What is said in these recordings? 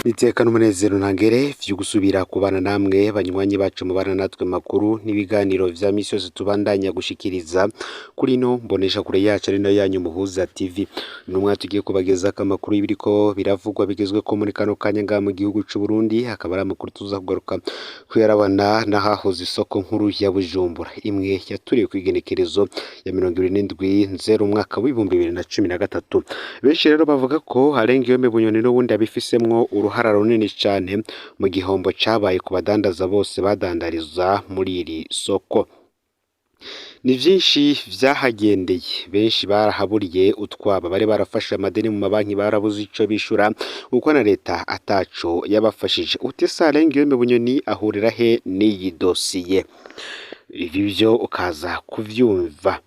Iteka n'umunezero ntangere vyo gusubira kubana namwe banywanyi bacu mubana natwe makuru n'ibiganiro vya misi yose tubandanya gushikiriza kuri ino mbonesha kure yacu ari nayo yanyu Muhuza TV. Numwe tugiye kubagezako amakuru y'ibiriko biravugwa bigezweko muri kano kanya ngaha mu gihugu c'u Burundi, akaba ari amakuru tuza kugaruka kuyarabana n'ahahoze isoko nkuru ya Bujumbura imwe yaturiwe kw'igenekerezo ya 27 nzero umwaka w'2013. Benshi rero bavuga ko Alain Bunyoni n'ubundi abifisemwo uruhara runini cane mu gihombo cabaye ku badandaza bose badandariza muri iri soko. Ni vyinshi vyahagendeye, benshi barahaburiye utwabo, bari barafashe amadeni mu mabanki barabuze ico bishura kuko na leta ataco yabafashije. Uti ese Alain Bunyoni ahurira he n'iyi dosiye? Ibi vyo ukaza kuvyumva.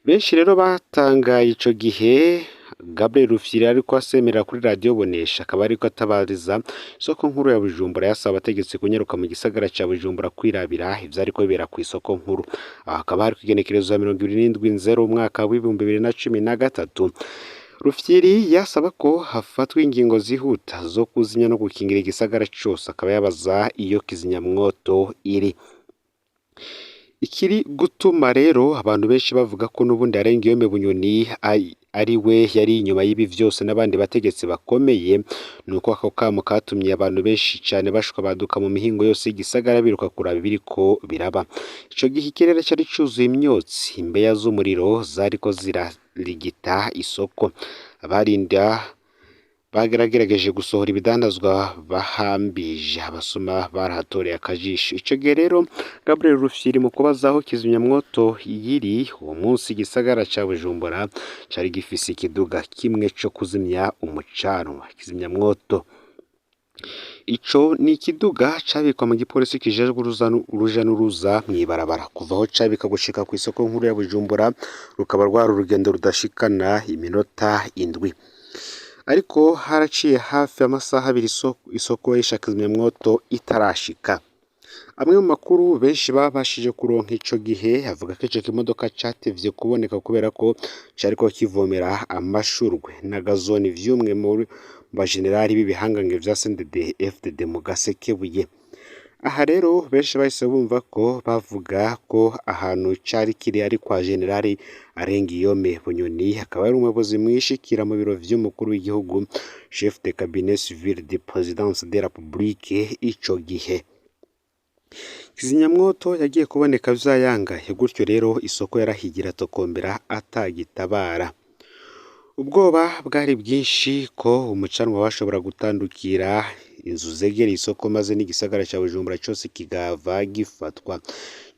Benshi rero batangaye ico gihe Gabriel Rufyiri ariko asemera kuri radiyo Bonesha, akaba ariko atabariza isoko nkuru ya Bujumbura yasaba abategetsi kunyaruka mu gisagara ca Bujumbura kwirabira ivyariko bibera kw'isoko nkuru. Aho hakaba hari kw'igenekerezo ya 27 nzero umwaka w'2013. Rufyiri yasaba ko hafatwa ingingo zihuta zo kuzimya no gukingira igisagara cose, akaba yabaza iyo kizimyamwoto iri. Ikiri gutuma rero abantu benshi bavuga ko n'ubundi Alain Bunyoni ari we yari inyuma y'ibi vyose n'abandi bategetsi bakomeye, nuko ako kamo katumye abantu benshi cane bashwa baduka mu mihingo yose y'igisagara biruka kuraba ibiriko biraba. Ico gihe ikirere cari cuzuye imyotsi, imbeya z'umuriro zariko zirarigita isoko. Abarinda bagaragerageje gusohora ibidandazwa bahambije, abasuma barahatoreye akajisho. Ico gihe rero Gabriel Rufyiri mu kubaza aho kizimyamwoto yiri, uwo munsi igisagara ca Bujumbura cari gifise ikiduga kimwe co kuzimya umucanwa, kizimyamwoto. Ico ni ikiduga cabikwa mu gipolisi kijejwe uruja n'uruza mw'ibarabara. Kuva aho cabika gushika kw'isoko nkuru ya Bujumbura rukaba rwari urugendo rudashikana iminota 7. Ariko haraciye hafi amasaha abiri isoko yisha kizimyamwoto itarashika. Amwe mu makuru benshi babashije kuronka ico gihe avuga ko ico kimodoka catevye kuboneka kubera ko cariko kivomera amashurwe na gazoni vy'umwe mu bajenerali b'ibihangange vya CNDD FDD mu Gasekebuye. Aha rero benshi bahise bumva ko bavuga ko ahantu cari kiri ari kwa Generali Alain Bunyoni, akaba ari umuyobozi mwishikira mu biro vy'umukuru w'igihugu, chef de cabinet civil de présidence de la République ico gihe. Kizimyamwoto yagiye kuboneka vyayangaye, gutyo rero isoko yarahigira tokombera atagitabara. Ubwoba bwari bwinshi ko umucanwa washobora gutandukira inzu zegereye isoko maze n'igisagara ca Bujumbura cose kigava gifatwa.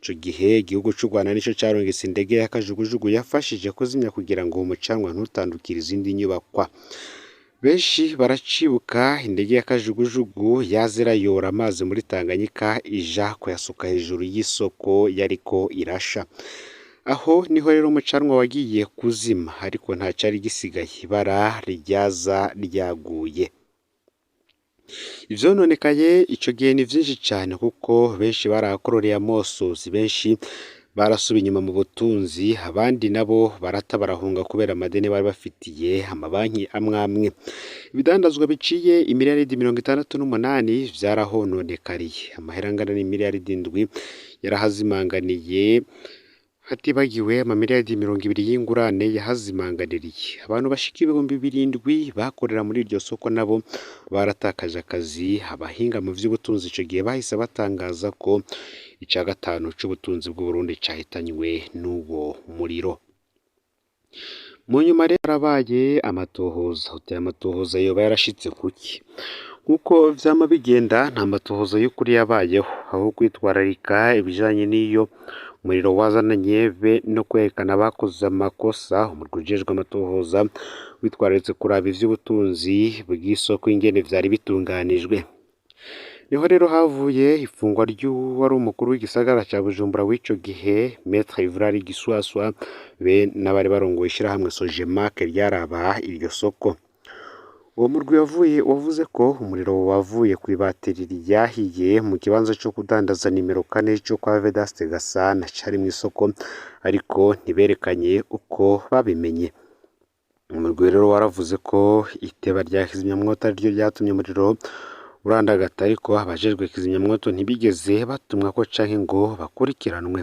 Ico gihe igihugu c'u Rwanda nico carungitse indege y'akajugujugu yafashije kuzimya kugira ngo umucanwa ntutandukire izindi nyubakwa. Benshi baracibuka indege y'akajugujugu yaza irayora amazi muri Tanganyika ija kuyasuka hejuru y'isoko yariko irasha. Aho niho rero umucanwa wagiye kuzima, ariko nta cari gisigaye, ibara ryaza ryaguye. Ivyononekaye ico gihe ni vyinshi cane kuko benshi barahakororeye amosozi, benshi barasubiye inyuma mu butunzi, abandi nabo barata barahunga kubera amadeni bari bafitiye amabanki amwe amwe. Ibidandazwa biciye imiliyaridi 68 vyarahononekariye, amahera angana n'imiliyaridi 7 yarahazimanganiye, hatibagiwe amamiliyaridi 20 y'ingurane yahazimanganiriye. Abantu bashika 7,000 bakorera muri iryo soko nabo baratakaje akazi. Abahinga mu vy'ubutunzi ico gihe bahise batangaza ko ica gatanu c'ubutunzi bw'Uburundi cahitanywe n'uwo muriro. Mu nyuma rero harabaye amatohoza. Uti aya matohoza yoba yarashitse kuki? Nkuko vyama bigenda, nta matohoza y'ukuri yabayeho, aho kwitwararika ibijanye n'iyo umuriro wazananye be no kwerekana abakoze amakosa. Umurwi ujejwe amatohoza witwararitse kuraba ivy'ubutunzi bw'isoko ingene vyari bitunganijwe. Niho rero havuye ifungwa ry'uwari umukuru w'igisagara ca Bujumbura w'ico gihe, Maître Ivrari Giswaswa, be n'abari barongoye ishirahamwe Sojemac ryaraba iryo soko. Uwo murwi wavuze ko umuriro wavuye kw'ibatiri ryahiye mu kibanza co kudandaza nimero 4 co kwa Vedaste Gasana cari mw'isoko, ariko ntiberekanye uko babimenye. Umurwi rero waravuze ko iteba rya kizimyamwoto ariryo ryatumye umuriro urandagata, ariko abajejwe kizimyamwoto ntibigeze batumwa ko canke ngo bakurikiranwe.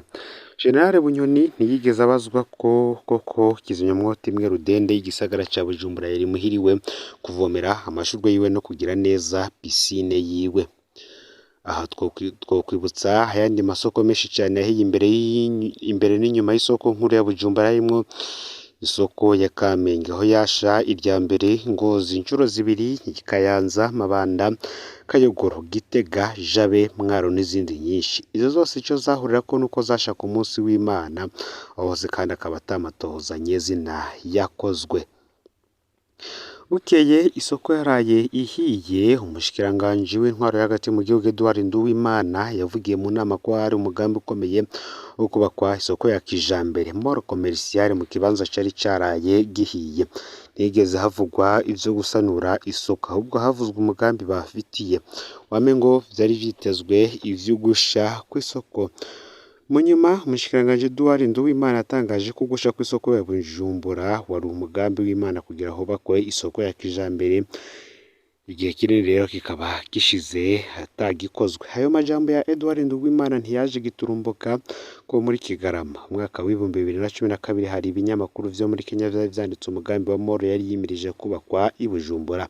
General Bunyoni ntiyigeze abazwa ko koko kizimyamwoto imwe rudende y'igisagara ca Bujumbura yari muhiriwe kuvomera amashurwe yiwe no kugira neza piscine yiwe. Aha twokwibutsa ayandi masoko menshi cane yahiye imbere n'inyuma y'isoko nkuru ya Bujumbura, harimwo isoko ya Kamenge aho yasha irya mbere, Ngozi incuro zibiri, Kayanza, Mabanda, Kayogoro, Gitega, Jabe, Mwaro n'izindi nyinshi. Izo zose ico zahurirako nuko zasha ku munsi w'Imana, aho hose kandi akaba ata matohoza nyezina yakozwe. Bukeye isoko yaraye ihiye, umushikiranganji w'intwaro yo hagati mu gihugu Edouard Nduwimana yavugiye mu nama ko hari umugambi ukomeye wo kubakwa isoko ya kijambere mall commercial mu kibanza cari caraye gihiye. Ntihigeze havugwa ivyo gusanura isoko, ahubwo havuzwe umugambi bafitiye. Wamengo vyari vyitezwe ivyo gusha kw'isoko. Mu nyuma umushikiranganji Edouard Nduwimana yatangaje ko gusha kw'isoko ya Bujumbura wari umugambi w'Imana kugira hubakwe isoko ya kijambere, igihe kinini rero kikaba gishize atagikozwe. Ayo majambo ya Edouard Nduwimana ntiyaje giturumbuka ko muri Kigarama umwaka w'2012 hari ibinyamakuru vyo muri Kenya vyari vyanditse umugambi wa mall yari yimirije kubakwa i Bujumbura.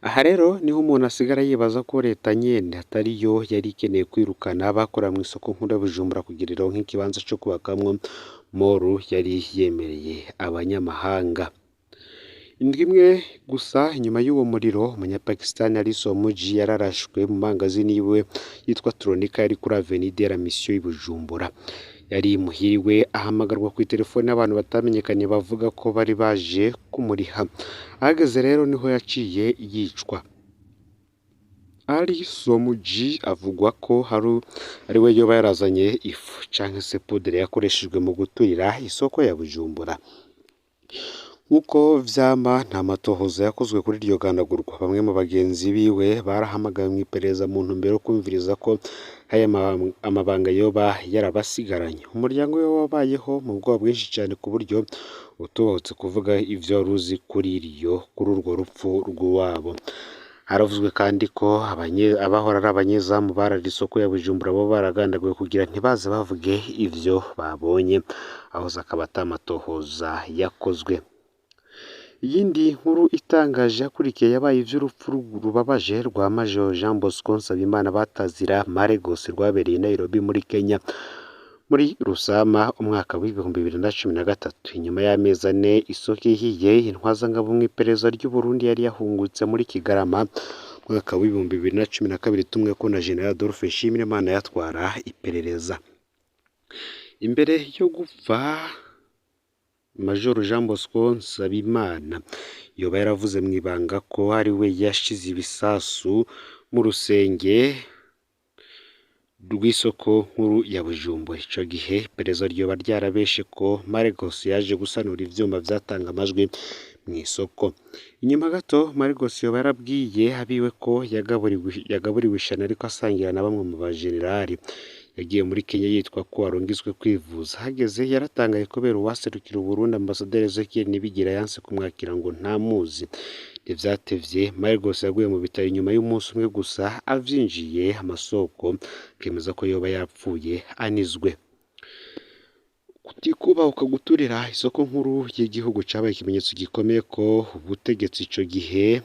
Aha rero niho umuntu asigara yibaza ko leta nyene atari yo yari ikeneye kwirukana abakora mw'isoko nkuru ya Bujumbura kugira ironke ikibanza co kubakamwo mall yari yemereye abanyamahanga. Indwi imwe gusa inyuma y'uwo muriro, umunyapakistani Ali Somuji yararashwe mu mangazini yiwe yitwa Tronica yari kuri Avenue de la Mission i Bujumbura. Yari muhiriwe ahamagarwa kw'iterefone n'abantu batamenyekanye bavuga ko bari baje kumuriha. Ahageze rero niho yaciye yicwa. Ali Somuji avugwa ko ari we yoba yarazanye ifu canke se poudre yakoreshejwe mu guturira isoko ya Bujumbura. Nkuko vyama nta matohoza yakozwe kuri iryo gandagurwa. Bamwe mu bagenzi biwe barahamagawe mw'iperereza mu ntumbero yo kwumviriza ko hari amabanga yoba yarabasigaranye. Umuryango wiwe wabayeho mu bwoba bwinshi cane ku buryo utubahutse kuvuga ivyo wari uzi kuri urwo rupfu rw'uwabo. Haravuzwe kandi ko abahora ari abanyezamu barara isoko ya Bujumbura bo baragandaguwe kugira ntibaze bavuge ivyo babonye, aho akaba ata matohoza yakozwe. Iyindi nkuru itangaje yakurikiye yabaye ivy'urupfu rubabaje rwa Major Jean Bosco Nsabimana batazira Maregos rwabereye i Nairobi muri Kenya muri Rusama umwaka w'2013. Inyuma y'amezi ane isoko ihiye, intwazangabo mw'iperereza ry'Uburundi yari yahungutse muri Kigarama umwaka w'2012 itumweko na General Adolphe Nshimirimana yatwara iperereza. Imbere yo gupfa Major Jean Bosco Nsabimana yoba yaravuze mw'ibanga ko ari we yashize ibisasu mu rusenge rw'isoko nkuru ya Bujumbura. Ico gihe iperereza ryoba ryarabeshe ko Maregos yaje gusanura ivyuma vyatanga amajwi mw'isoko. Inyuma gato Maregos yoba yarabwiye abiwe ko yagaburiwe ishano ariko asangira na bamwe mu bajenerali. Yagiye muri Kenya yitwa ko arungitswe kwivuza. Hageze yaratangaye kubera uwaserukira Uburundi Ambasaderi Ezekiel Nibigira yanse kumwakira ngo ntamuzi. Ntivyatevye Maregos yaguye mu bitaro inyuma y'umunsi umwe gusa avyinjiye, amasoko akemeza ko yoba yapfuye anizwe. Kutikubahuka guturira isoko nkuru y'igihugu cabaye ikimenyetso gikomeye ko ubutegetsi ico gihe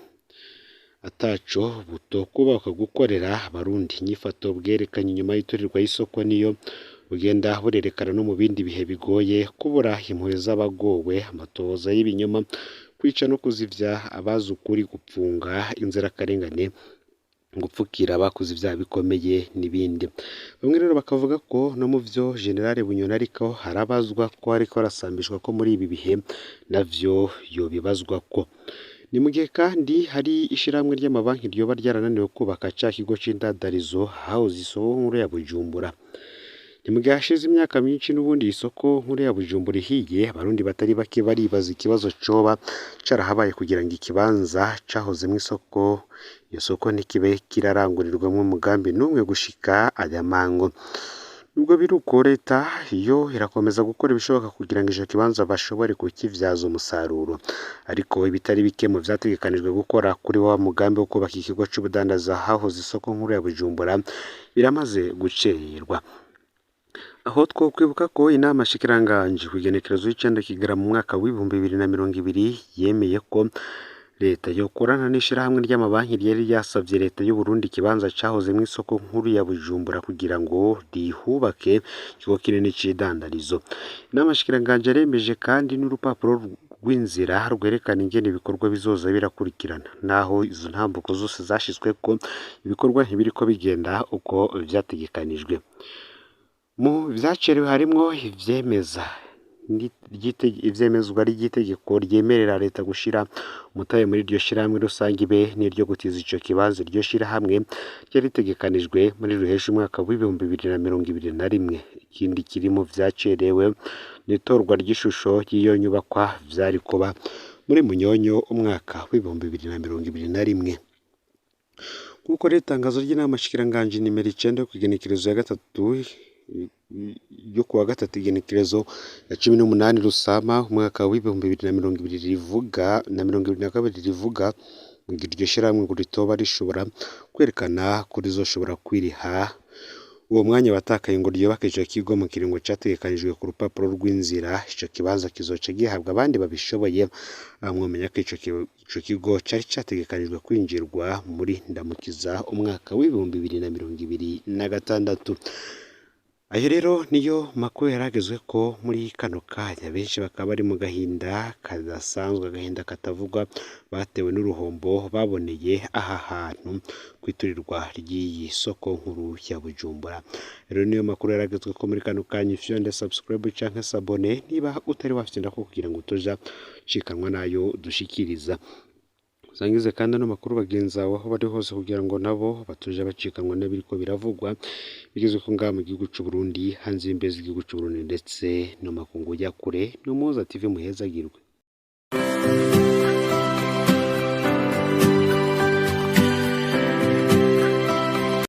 ataco butokubahuka gukorera abarundi. Inyifato bwerekanye inyuma y'iturirwa y'isoko niyo bugenda burerekana no mu bindi bihe bigoye, kubura impuhwe z'abagowe, amatohoza y'ibinyoma, kwica no kuzivya abazi ukuri, gupfunga inzirakarengane, gupfukira abakoze ivyaha bikomeye n'ibindi. Bamwe rero bakavuga ko no mu vyo General Bunyoni ariko harabazwa ko ariko arasambishwa ko muri ibi bihe navyo yobibazwa ko. Ni mu gihe kandi hari ishirahamwe ry'amabanki ryoba ryarananiwe kubaka ca kigo c'indadarizo hahoze isoko nkuru ya Bujumbura. Ni mu gihe hashize imyaka myinshi n'ubundi isoko nkuru ya Bujumbura ihiye, abarundi batari bake baribaza ikibazo coba carahabaye kugira ngo ikibanza cahozemwo isoko, iyo soko ntikibe kirarangurirwamwo umugambi n'umwe gushika aya mango. Nubwo biruko leta yo irakomeza gukora ibishoboka kugira ngo ico kibanza bashobore kukivyaza umusaruro, ariko ibitari bike mu vyategekanijwe gukora kuri wa mugambi wo kubaka ikigo c'ubudandaza hahoze isoko nkuru ya Bujumbura biramaze gucererwa. Aho twokwibuka ko inama shikiranganji kw'igenekerezo y'icenda Kigarama mu mwaka w'2020 yemeye ko leta yokorana n'ishirahamwe ry'amabanki ryari ryasavye leta y'u Burundi ikibanza cahozemwo isoko nkuru ya Bujumbura kugira ngo rihubake ikigo kinini c'idandarizo. Inama shikiranganji yaremeje kandi n'urupapuro rw'inzira rwerekana ingene ibikorwa bizoza birakurikirana, naho izo ntambuko zose zashizweko ibikorwa ntibiriko bigenda uko vyategekanijwe. Mu vyacerewe harimwo ivyemezwa ry'itegeko ryemerera leta gushira umutahe muri iryo shirahamwe rusangi be n'iryo gutiza ico kibanza. Iryo shirahamwe ryari ritegekanijwe muri ruheshi umwaka w'2021. Ikindi kiri mu vyacerewe n'itorwa ry'ishusho ry'iyo nyubakwa vyari kuba muri Munyonyo umwaka w'2021. Nk'uko rero itangazo ry'inama shikiranganji nimero 9 yo kw'igenekerezo ya gatatu yo kuwa gatatu igenekerezo ya 18 Rusama umwaka w'2020 rivuga na 2022 rivuga ngo iryo shirahamwe ngo ritoba rishobora kwerekana ko rizoshobora kwiriha uwo mwanya watakaye ngo ryubake ico kigo mu kiringo categekanijwe ku rupapuro rw'inzira. Ico kibanza kizoca gihabwa abandi babishoboye. Mwomenya ko ico kigo cari categekanijwe kwinjirwa muri Ndamukiza umwaka w'2026. Ayo rero niyo makuru yaragezwe ko muri kano kanya, benshi bakaba bari mu gahinda kadasanzwe, agahinda katavugwa batewe n'uruhombo baboneye aha hantu kwiturirwa ry'iyi soko nkuru ya Bujumbura. Rero niyo makuru yaragezwe ko muri kano kanya, ifyonde subscribe canke s'abonner niba utari wafyonda ko kugira ngo utoja cikanwa nayo dushikiriza. Usangize kandi ano makuru bagenzi bawe aho bari hose kugira ngo nabo batoja bacikanwa n'ibiriko biravugwa bigezwe ko ngaha mu gihugu c'u Burundi, hanze y'imbibe z'igihugu c'u Burundi ndetse no makungu ya kure. No Muhoza TV muhezagirwe.